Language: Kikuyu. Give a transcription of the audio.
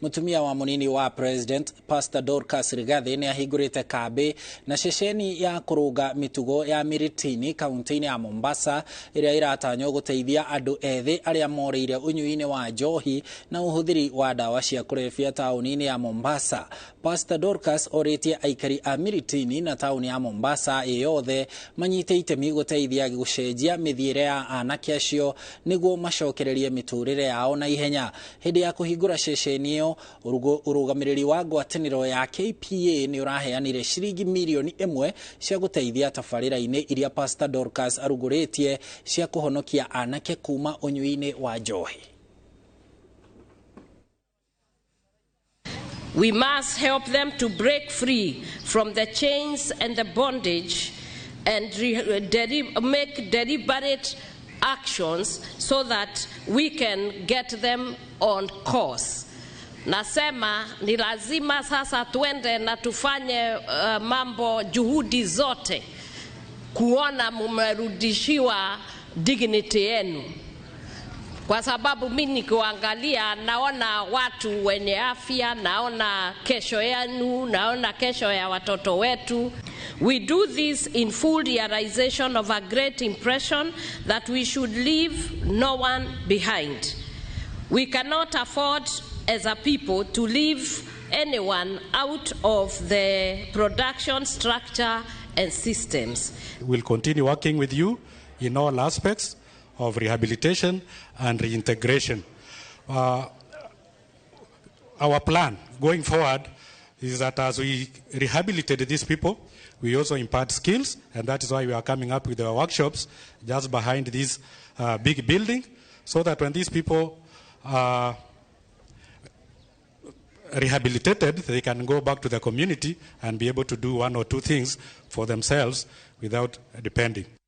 Mutumia wa munini wa President Pastor Dorcas Rigathi nĩ ahingũrĩte kambĩ na ceceni ya kũrũnga mĩtugo ya Miritini kaunti-inĩ ya Mombasa ĩrĩa ĩratanywo gũteithia andũ ethĩ arĩa morĩire ũnyui-inĩ wa njohi na ũhũthĩri wa ndawa cia kũrebia taũni-inĩ ya Mombasa. Pastor Dorcas orĩtie aikari a Miritini na taũni ya Mombasa ĩ yothe manyite itemi gũteithia gũcenjia mĩthiĩre ya anake acio nĩguo macokererie mĩtũrĩre yao na ihenya. Hĩndĩ ya kũhingũra ceceni ĩyo, ũrũgamĩrĩri wa ngwatanĩro ya KPA nĩ ũraheanire ciringi mirioni 1 cia gũteithia tabarĩra-inĩ iria Pastor Dorcas arugũrĩtie cia kũhonokia anake kuma ũnyui-inĩ wa njohi. We must help them to break free from the chains and the bondage and make deliberate actions so that we can get them on course. Nasema ni lazima sasa tuende na tufanye mambo juhudi zote kuona mumerudishiwa dignity yenu, kwa sababu mimi nikiangalia naona watu wenye afya, naona kesho yenu, naona kesho ya watoto wetu. We do this in full realization of a great impression that we should leave no one behind. We cannot afford as a people to leave anyone out of the production structure and systems. We'll continue working with you in all aspects of rehabilitation and reintegration. Our plan going forward is that as we rehabilitate these people, we also impart skills, and that is why we are coming up with our workshops just behind this big building, so that when these people are rehabilitated, they can go back to the community and be able to do one or two things for themselves without depending.